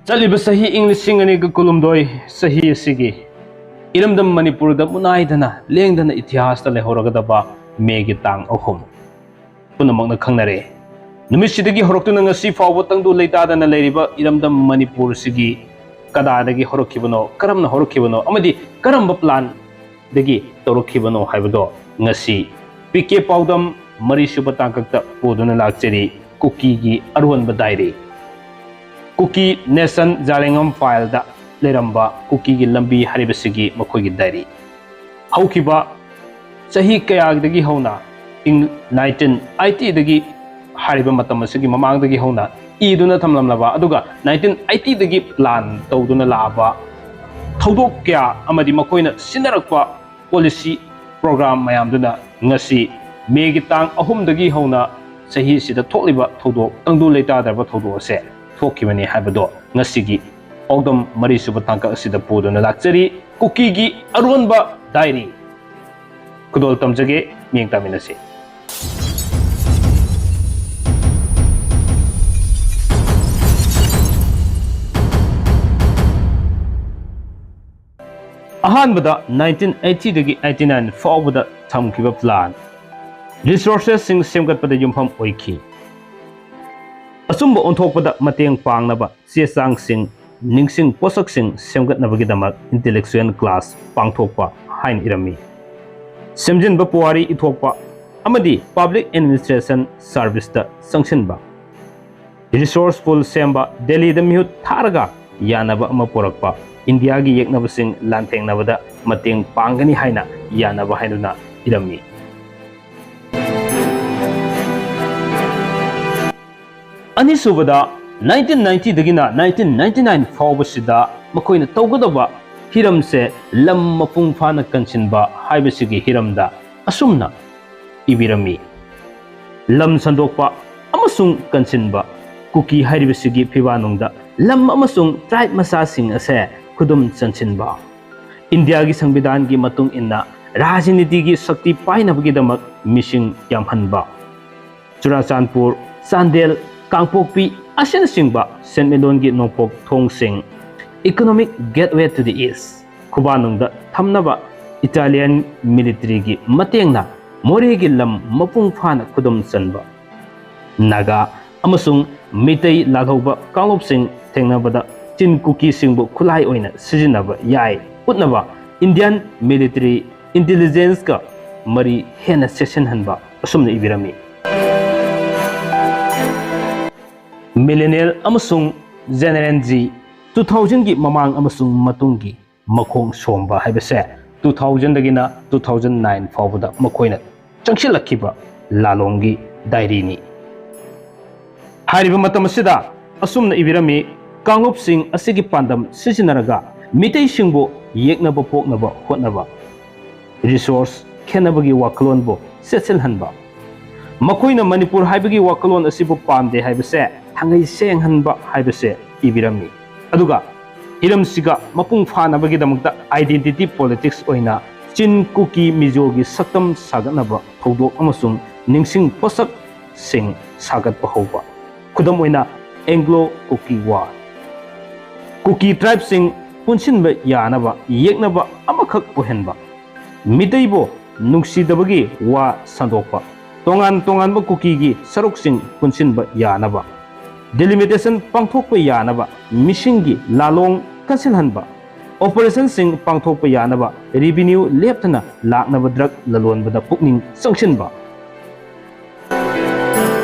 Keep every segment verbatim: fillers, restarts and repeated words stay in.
ꯆꯠꯂꯤꯕ ꯆꯍꯤ ꯏꯪ ꯂꯤꯁꯤꯡ ꯑꯅꯤꯒ ꯀꯨꯟꯍꯨꯝꯗꯣꯏ ꯆꯍꯤ ꯑꯁꯤꯒꯤ ꯏꯔꯝꯗꯝ ꯃꯅꯤꯄꯨꯔꯗ ꯃꯨꯅꯥꯏꯗꯅ ꯂꯦꯡꯗꯅ ꯏꯇꯤꯍꯥꯁꯇ ꯂꯩꯍꯧꯔꯒꯗꯕ ꯃꯦꯒꯤ ꯇꯥꯡ ꯑꯍꯨꯝ ꯄꯨꯝꯅꯃꯛꯅ ꯈꯪꯅꯔꯦ꯫ ꯅꯨꯃꯤꯠꯁꯤꯗꯒꯤ ꯍꯧꯔꯛꯇꯨꯅ ꯉꯁꯤ ꯐꯥꯎꯕ ꯇꯪꯗꯨ ꯂꯩꯇꯥꯗꯅ ꯂꯩꯔꯤꯕ ꯏꯔꯝꯗꯝ ꯃꯅꯤꯄꯨꯔꯁꯤꯒꯤ ꯀꯗꯥꯏꯗꯒꯤ ꯍꯧꯔꯛꯈꯤꯕꯅꯣ, ꯀꯔꯝꯅ ꯍꯧꯔꯛꯈꯤꯕꯅꯣ ꯑꯃꯗꯤ ꯀꯔꯝꯕ ꯄ꯭ꯂꯥꯟꯗꯒꯤ ꯇꯧꯔꯛꯈꯤꯕꯅꯣ ꯍꯥꯏꯕꯗꯣ ꯉꯁꯤ ꯄꯤ ꯀꯦ ꯄꯥꯎꯗꯝ ꯃꯔꯤꯁꯨꯕ ꯇꯥꯡꯀꯛꯇ ꯄꯨꯗꯨꯅ ꯂꯥꯛꯆꯔꯤ꯫ ꯀꯨꯀꯤꯒꯤ ꯑꯔꯣꯟꯕ ꯗꯥꯏꯔꯤ꯫ ꯀꯨꯀꯤ ꯅꯦꯁꯟ ꯖꯥꯂꯦꯡꯉꯝ ꯐꯥꯏꯜꯗ ꯂꯩꯔꯝꯕ ꯀꯨꯀꯤꯒꯤ ꯂꯝꯕꯤ ꯍꯥꯏꯔꯤꯕꯁꯤꯒꯤ ꯃꯈꯣꯏꯒꯤ ꯗꯥꯏꯔꯤ꯫ ꯍꯧꯈꯤꯕ ꯆꯍꯤ ꯀꯌꯥꯗꯒꯤ ꯍꯧꯅ ꯏꯪ ꯅꯥꯏꯟꯇꯤꯟ ꯑꯩꯠꯇꯤꯗꯒꯤ ꯍꯥꯏꯔꯤꯕ ꯃꯇꯝ ꯑꯁꯤꯒꯤ ꯃꯃꯥꯡꯗꯒꯤ ꯍꯧꯅ ꯏꯗꯨꯅ ꯊꯝꯂꯝꯂꯕ ꯑꯗꯨꯒ ꯅꯥꯏꯟꯇꯤꯟ ꯑꯩꯠꯇꯤꯗꯒꯤ ꯄ꯭ꯂꯥꯟ ꯇꯧꯗꯨꯅ ꯂꯥꯛꯑꯕ ꯊꯧꯗꯣꯛ ꯀꯌꯥ ꯑꯃꯗꯤ ꯃꯈꯣꯏꯅ ꯁꯤꯖꯤꯟꯅꯔꯛꯄ ꯄꯣꯂꯤꯁꯤ ꯄ꯭ꯔꯣꯒ꯭ꯔꯥꯝ ꯃꯌꯥꯝꯗꯨꯅ ꯉꯁꯤ ꯃꯦꯒꯤ ꯇꯥꯡ ꯑꯍꯨꯝꯗꯒꯤ ꯍꯧꯅ ꯆꯍꯤꯁꯤꯗ ꯊꯣꯛꯂꯤꯕ ꯊꯧꯗꯣꯛ, ꯇꯪꯗꯨ ꯂꯩꯇꯥꯗ꯭ꯔꯕ ꯊꯧꯗꯣꯛ ꯑꯁꯦ ꯊꯣꯛꯈꯤꯕꯅꯤ ꯍꯥꯏꯕꯗꯣ ꯉꯁꯤꯒꯤ ꯄꯥꯎꯗꯝ ꯃꯔꯤꯁꯨꯕ ꯇꯥꯡꯀꯛ ꯑꯁꯤꯗ ꯄꯨꯗꯨꯅ ꯂꯥꯛꯆꯔꯤ꯫ ꯀꯨꯀꯤꯒꯤ ꯑꯔꯣꯟꯕ ꯗꯥꯏꯔꯤ꯫ ꯈꯨꯗꯣꯜ ꯇꯝꯖꯒꯦ, ꯃꯤꯠꯌꯦꯡ ꯇꯥꯃꯤꯟꯅꯁꯤ꯫ ꯑꯍꯥꯟꯕꯗ ꯅꯥꯏꯟꯇꯤꯟ ꯑꯩꯠꯇꯤꯗꯒꯤ ꯑꯩꯠꯇꯤ ꯅꯥꯏꯟ ꯐꯥꯎꯕꯗ ꯊꯝꯈꯤꯕ ꯄ꯭ꯂꯥꯟ, ꯔꯤꯁꯣꯔꯁꯦꯁꯁꯤꯡ ꯁꯦꯝꯒꯠꯄꯗ ꯌꯨꯝꯐꯝ ꯑꯣꯏꯈꯤ꯫ ꯑꯆꯨꯝꯕ ꯑꯣꯟꯊꯣꯛꯄꯗ ꯃꯇꯦꯡ ꯄꯥꯡꯅꯕ ꯆꯦ ꯆꯥꯡꯁꯤꯡ, ꯅꯤꯡꯁꯤꯡ ꯄꯣꯠꯁꯛꯁꯤꯡ ꯁꯦꯝꯒꯠꯅꯕꯒꯤꯗꯃꯛ ꯏꯟꯇꯦꯂꯦꯛꯆꯨꯋꯦꯜ ꯀ꯭ꯂꯥꯁ ꯄꯥꯡꯊꯣꯛꯄ ꯍꯥꯏꯅ ꯏꯔꯝꯃꯤ꯫ ꯁꯦꯝꯖꯤꯟꯕ ꯄꯨꯋꯥꯔꯤ ꯏꯊꯣꯛꯄ ꯑꯃꯗꯤ ꯄꯕ꯭ꯂꯤꯛ ꯑꯦꯗꯃꯤꯅꯤꯁꯇ꯭ꯔꯦꯁꯟ ꯁꯥꯔꯚꯤꯁꯇ ꯆꯪꯁꯤꯟꯕ꯫ ꯔꯤꯁꯣꯔꯁ ꯄꯨꯜ ꯁꯦꯝꯕ, ꯗꯦꯜꯂꯤꯗ ꯃꯤꯍꯨꯠ ꯊꯥꯔꯒ ꯌꯥꯅꯕ ꯑꯃ ꯄꯨꯔꯛꯄ, ꯏꯟꯗꯤꯌꯥꯒꯤ ꯌꯦꯛꯅꯕꯁꯤꯡ ꯂꯥꯟꯊꯦꯡꯅꯕꯗ ꯃꯇꯦꯡ ꯄꯥꯡꯒꯅꯤ ꯍꯥꯏꯅ ꯌꯥꯅꯕ ꯍꯥꯏꯗꯨꯅ ꯏꯔꯝꯃꯤ꯫ ꯑꯅꯤꯁꯨꯕꯗ, ꯅꯥꯏꯟꯇꯤꯟ ꯅꯥꯏꯟꯇꯤꯗꯒꯤꯅ ꯅꯥꯏꯟꯇꯤꯟ ꯅꯥꯏꯟꯇꯤ ꯅꯥꯏꯟ ꯐꯥꯎꯕꯁꯤꯗ ꯃꯈꯣꯏꯅ ꯇꯧꯒꯗꯕ ꯍꯤꯔꯝꯁꯦ ꯂꯝ ꯃꯄꯨꯡ ꯐꯥꯅ ꯀꯟꯁꯤꯟꯕ ꯍꯥꯏꯕꯁꯤꯒꯤ ꯍꯤꯔꯝꯗ ꯑꯁꯨꯝꯅ ꯏꯕꯤꯔꯝꯃꯤ: ꯂꯝ ꯁꯟꯗꯣꯛꯄ ꯑꯃꯁꯨꯡ ꯀꯟꯁꯤꯟꯕ, ꯀꯨꯀꯤ ꯍꯥꯏꯔꯤꯕꯁꯤꯒꯤ ꯐꯤꯕꯥꯟꯅꯨꯡꯗ ꯂꯝ ꯑꯃꯁꯨꯡ ꯇ꯭ꯔꯥꯏꯕ ꯃꯆꯥꯁꯤꯡ ꯑꯁꯦ ꯈꯨꯗꯨꯝ ꯆꯟꯁꯤꯟꯕ, ꯏꯟꯗꯤꯌꯥꯒꯤ ꯁꯪꯕꯤꯙꯥꯟꯒꯤ ꯃꯇꯨꯡ ꯏꯟꯅ ꯔꯥꯖꯅꯤꯇꯤꯒꯤ ꯁꯛꯇꯤ ꯄꯥꯏꯅꯕꯒꯤꯗꯃꯛ ꯃꯤꯁꯤꯡ ꯌꯥꯝꯍꯟꯕ, ꯆꯨꯔꯥꯆꯥꯟꯄꯨꯔ, ꯆꯥꯟꯗꯦꯜ, ꯀꯥꯡꯄꯣꯛꯄꯤ, ꯑꯁꯤꯅꯆꯤꯡꯕ ꯁꯦꯟꯃꯤꯠꯂꯣꯟꯒꯤ ꯅꯣꯡꯄꯣꯛ ꯊꯣꯡꯁꯤꯡ, Economic Gateway to the East, ꯈꯨꯕꯥꯅꯨꯡꯗ ꯊꯝꯅꯕ Italian militaryꯒꯤ ꯃꯇꯦꯡꯅ ꯃꯣꯔꯦꯒꯤ ꯂꯝ ꯃꯄꯨꯡ ꯐꯥꯅ ꯈꯨꯗꯨꯝ ꯆꯟꯕ꯫ ꯅꯥꯒꯥ ꯑꯃꯁꯨꯡ ꯃꯤꯇꯩ ꯂꯥꯜꯍꯧꯕ ꯀꯥꯡꯂꯨꯞꯁꯤꯡ ꯊꯦꯡꯅꯕꯗ ꯆꯤꯟ ꯀꯨꯀꯤꯁꯤꯡꯕꯨ ꯈꯨꯠꯂꯥꯏ ꯑꯣꯏꯅ ꯁꯤꯖꯤꯟꯅꯕ ꯌꯥꯏ ꯎꯠꯅꯕ Indian military intelligenceꯀ ꯃꯔꯤ ꯍꯦꯟꯅ ꯆꯦꯠꯁꯤꯟꯍꯟꯕ ꯑꯁꯨꯝꯅ ꯏꯕꯤꯔꯝꯃꯤ꯫ Millennial ꯑꯃꯁꯨꯡ Generation Z two thousandꯒꯤ ꯃꯃꯥꯡ ꯑꯃꯁꯨꯡ ꯃꯇꯨꯡꯒꯤ ꯃꯈꯣꯡ ꯁꯣꯝꯕ ꯍꯥꯏꯕꯁꯦ two thousandꯗꯒꯤꯅ two thousand nine ꯐꯥꯎꯕꯗ ꯃꯈꯣꯏꯅ ꯆꯪꯁꯤꯜꯂꯛꯈꯤꯕ ꯂꯥꯂꯣꯡꯒꯤ ꯗꯥꯏꯔꯤꯅꯤ꯫ ꯍꯥꯏꯔꯤꯕ ꯃꯇꯝ ꯑꯁꯤꯗ ꯑꯁꯨꯝꯅ ꯏꯕꯤꯔꯝꯃꯤ, ꯀꯥꯡꯂꯨꯞꯁꯤꯡ ꯑꯁꯤꯒꯤ ꯄꯥꯟꯗꯝ ꯁꯤꯖꯤꯟꯅꯔꯒ ꯃꯤꯇꯩꯁꯤꯡꯕꯨ ꯌꯦꯛꯅꯕ ꯄꯣꯛꯅꯕ ꯍꯣꯠꯅꯕ, resource ꯈꯦꯠꯅꯕꯒꯤ ꯋꯥꯈꯜꯂꯣꯟꯕꯨ ꯆꯦꯠꯁꯤꯜꯍꯟꯕ꯫ ꯃꯈꯣꯏꯅ ꯃꯅꯤꯄꯨꯔ ꯍꯥꯏꯕꯒꯤ ꯋꯥꯈꯜꯂꯣꯟ ꯑꯁꯤꯕꯨ ꯄꯥꯝꯗꯦ ꯍꯥꯏꯕꯁꯦ ꯊꯥꯡꯒꯩ ꯁꯦꯡꯍꯟꯕ ꯍꯥꯏꯕꯁꯦ ꯏꯕꯤꯔꯝꯃꯤ꯫ ꯑꯗꯨꯒ ꯍꯤꯔꯝꯁꯤꯒ ꯃꯄꯨꯡ ꯐꯥꯅꯕꯒꯤꯗꯃꯛꯇ identity politics ꯑꯣꯏꯅ ꯆꯤꯟ ꯀꯨꯀꯤ ꯃꯤꯖꯣꯒꯤ ꯁꯛꯇꯝ ꯁꯥꯒꯠꯅꯕ ꯊꯧꯗꯣꯛ ꯑꯃꯁꯨꯡ ꯅꯤꯡꯁꯤꯡ ꯄꯣꯠꯁꯛꯁꯤꯡ ꯁꯥꯒꯠꯄ ꯍꯧꯕ꯫ ꯈꯨꯗꯝ ꯑꯣꯏꯅ Anglo Kuki War꯫ ꯀꯨꯀꯤ tribeꯁꯤꯡ ꯄꯨꯟꯁꯤꯟꯕ ꯌꯥꯅꯕ ꯌꯦꯛꯅꯕ ꯑꯃꯈꯛ ꯑꯣꯏꯍꯟꯕ꯫ ꯃꯤꯇꯩꯕꯨ ꯅꯨꯡꯁꯤꯗꯕꯒꯤ ꯋꯥ ꯁꯟꯗꯣꯛꯄ꯫ ꯇꯣꯉꯥꯟ ꯇꯣꯉꯥꯟꯕ ꯀꯨꯀꯤꯒꯤ ꯁꯔꯨꯛꯁꯤꯡ ꯄꯨꯟꯁꯤꯟꯕ ꯌꯥꯅꯕ꯫ Delimitation ꯄꯥꯡꯊꯣꯛꯄ ꯌꯥꯅꯕ ꯃꯤꯁꯤꯡꯒꯤ ꯂꯥꯂꯣꯡ ꯀꯟꯁꯤꯜꯍꯟꯕ꯫ Operationꯁꯤꯡ ꯄꯥꯡꯊꯣꯛꯄ ꯌꯥꯅꯕ revenue ꯂꯦꯞꯇꯅ ꯂꯥꯛꯅꯕ drug ꯂꯂꯣꯟꯕꯗ ꯄꯨꯛꯅꯤꯡ ꯆꯪꯁꯤꯟꯕ꯫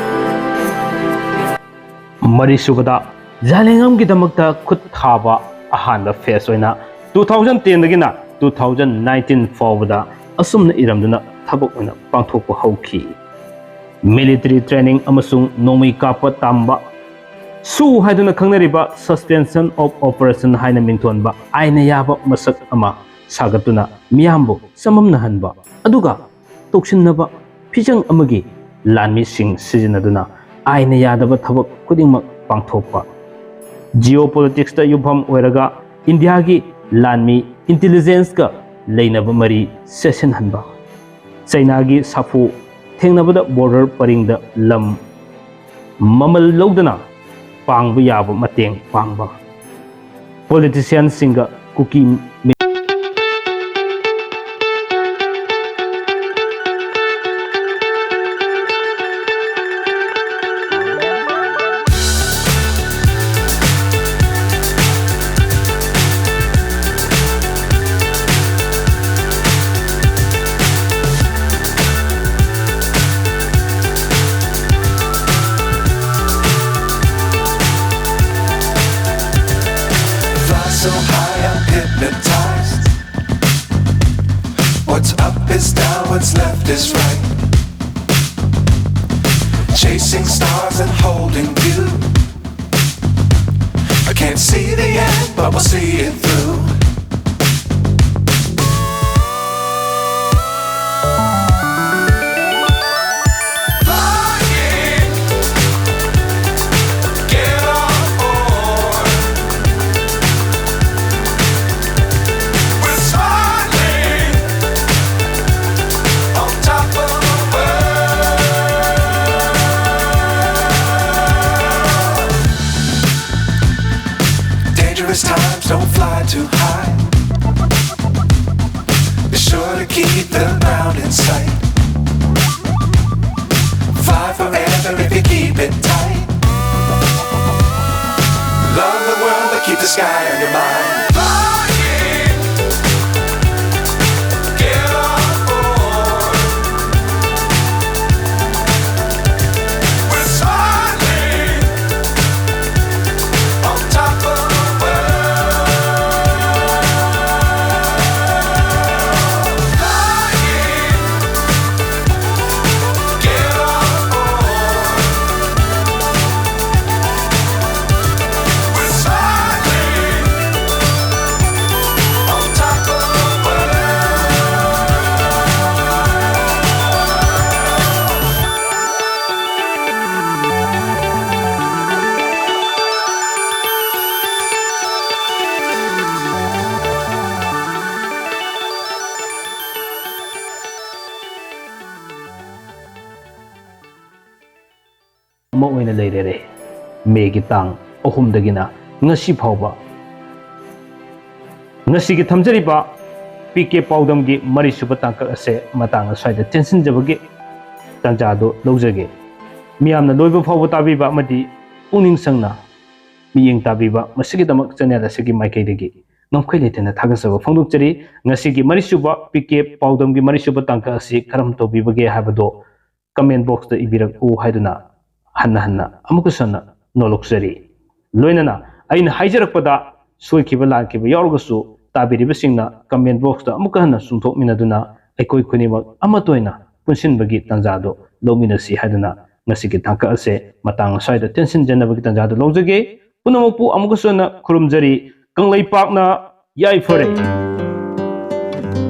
ꯃꯔꯤꯁꯨꯕꯗ, ꯖꯥꯂꯦꯡꯉꯝꯒꯤꯗꯃꯛꯇ ꯈꯨꯠ ꯊꯥꯕ ꯑꯍꯥꯟꯕ phase ꯑꯣꯏꯅ two thousand tenꯗꯒꯤꯅ two thousand nineteen ꯐꯥꯎꯕꯗ ꯑꯁꯨꯝꯅ ꯏꯔꯝꯗꯨꯅ ꯊꯕꯛ ꯑꯣꯏꯅ ꯄꯥꯡꯊꯣꯛꯄ ꯍꯧꯈꯤ꯫ Military training ꯑꯃꯁꯨꯡ ꯅꯣꯡꯃꯩ ꯀꯥꯞꯄ ꯇꯝꯕ꯫ ꯁꯨ ꯍꯥꯏꯗꯨꯅ ꯈꯪꯅꯔꯤꯕ Suspension of Operation ꯍꯥꯏꯅ ꯃꯤꯡꯊꯣꯟꯕ ꯑꯥꯏꯟꯅ ꯌꯥꯕ ꯃꯁꯛ ꯑꯃ ꯁꯥꯒꯠꯇꯨꯅ ꯃꯤꯌꯥꯝꯕꯨ ꯆꯃꯝꯅꯍꯟꯕ, ꯑꯗꯨꯒ ꯇꯧꯁꯤꯟꯅꯕ ꯐꯤꯖꯪ ꯑꯃꯒꯤ ꯂꯥꯟꯃꯤꯁꯤꯡ ꯁꯤꯖꯤꯟꯅꯗꯨꯅ ꯑꯥꯏꯟꯅ ꯌꯥꯗꯕ ꯊꯕꯛ ꯈꯨꯗꯤꯡꯃꯛ ꯄꯥꯡꯊꯣꯛꯄ꯫ Geopoliticsꯇ ꯌꯨꯝꯐꯝ ꯑꯣꯏꯔꯒ ꯏꯟꯗꯤꯌꯥꯒꯤ ꯂꯥꯟꯃꯤ intelligenceꯀ ꯂꯩꯅꯕ ꯃꯔꯤ ꯆꯦꯠꯁꯤꯟꯍꯟꯕ꯫ ꯆꯩꯅꯥꯒꯤ ꯁꯥꯐꯨ ꯊꯦꯡꯅꯕꯗ border ꯄꯔꯤꯡꯗ ꯂꯝ ꯃꯃꯜ ꯂꯧꯗꯅ ꯄꯥꯡꯕ ꯌꯥꯕ ꯃꯇꯦꯡ ꯄꯥꯡꯕ꯫ ꯄꯣꯂꯤꯇꯤꯁꯤꯌꯥꯟꯁꯤꯡꯒ ꯀꯨꯀꯤ Fly so high, I'm hypnotized. What's up is down, what's left is right. Chasing stars and holding you. I can't see the end, but we'll see it through. Flying, get on board. We're smiling on top of the world. Dangerous times, don't fly too high. Be sure to keep the ground in sight. Fly forever if you keep it tight. Love the world, but keep the sky on your mind. Flying, get on board. We're smiling on top of the world. Flying, get on board. We're smiling on top of the world. ꯑꯃ ꯑꯣꯏꯅ ꯂꯩꯔꯦ꯫ ꯃꯦꯒꯤ ꯇꯥꯡ ꯑꯍꯨꯝꯗꯒꯤꯅ ꯉꯁꯤ ꯐꯥꯎꯕ ꯉꯁꯤꯒꯤ ꯊꯝꯖꯔꯤꯕ P K ꯄꯥꯎꯗꯝꯒꯤ ꯃꯔꯤꯁꯨꯕ ꯇꯥꯡꯀꯛ ꯑꯁꯦ ꯃꯇꯥꯡ ꯑꯁ꯭ꯋꯥꯏꯗ ꯇꯦꯟꯁꯤꯟꯖꯕꯒꯤ ꯇꯥꯟꯖꯥꯗꯨ ꯂꯧꯖꯒꯦ꯫ ꯃꯤꯌꯥꯝꯅ ꯂꯣꯏꯕ ꯐꯥꯎꯕ ꯇꯥꯕꯤꯕ ꯑꯃꯗꯤ ꯄꯨꯛꯅꯤꯡ ꯆꯪꯅ ꯃꯤꯠꯌꯦꯡ ꯇꯥꯕꯤꯕ ꯃꯁꯤꯒꯤꯗꯃꯛ ꯆꯦꯅꯦꯜ ꯑꯁꯤꯒꯤ ꯃꯥꯏꯀꯩꯗꯒꯤ ꯉꯝꯈꯩ ꯂꯩꯇꯅ ꯊꯥꯒꯠꯆꯕ ꯐꯣꯡꯗꯣꯛꯆꯔꯤ꯫ ꯉꯁꯤꯒꯤ ꯃꯔꯤꯁꯨꯕ ꯄꯤ ꯀꯦ ꯄꯥꯎꯗꯝꯒꯤ ꯃꯔꯤꯁꯨꯕ ꯇꯥꯡꯀꯛ ꯑꯁꯤ ꯀꯔꯝ ꯇꯧꯕꯤꯕꯒꯦ ꯍꯥꯏꯕꯗꯣ ꯀꯃꯦꯟ ꯕꯣꯛꯁꯇ ꯏꯕꯤꯔꯛꯎ ꯍꯥꯏꯗꯨꯅ ꯍꯟꯅ ꯍꯟꯅ ꯑꯃꯨꯛꯀꯁꯨ ꯍꯟꯅ ꯅꯣꯂꯣꯛꯆꯔꯤ꯫ ꯂꯣꯏꯅꯅ ꯑꯩꯅ ꯍꯥꯏꯖꯔꯛꯄꯗ ꯁꯣꯏꯈꯤꯕ ꯂꯥꯟꯈꯤꯕ ꯌꯥꯎꯔꯒꯁꯨ ꯇꯥꯕꯤꯔꯤꯕꯁꯤꯡꯅ ꯀꯃꯦꯟ ꯕꯣꯛꯁꯇ ꯑꯃꯨꯛꯀ ꯍꯟꯅ ꯆꯨꯝꯊꯣꯛꯃꯤꯟꯅꯗꯨꯅ ꯑꯩꯈꯣꯏ ꯈꯨꯗꯤꯡꯃꯛ ꯑꯃꯠꯇ ꯑꯣꯏꯅ ꯄꯨꯟꯁꯤꯟꯕꯒꯤ ꯇꯥꯟꯖꯥꯗꯣ ꯂꯧꯃꯤꯟꯅꯁꯤ ꯍꯥꯏꯗꯨꯅ ꯉꯁꯤꯒꯤ ꯇꯥꯡꯀꯛ ꯑꯁꯦ ꯃꯇꯥꯡ ꯑꯁ꯭ꯋꯥꯏꯗ ꯇꯦꯟꯁꯤꯟꯖꯅꯕꯒꯤ ꯇꯥꯟꯖꯥꯗꯣ ꯂꯧꯖꯒꯦ꯫ ꯄꯨꯝꯅꯃꯛꯄꯨ ꯑꯃꯨꯛꯀꯁꯨ ꯍꯟꯅ ꯈꯨꯔꯨꯝꯖꯔꯤ꯫ ꯀꯪꯂꯩꯄꯥꯛꯅ ꯌꯥꯏꯐꯔꯦ꯫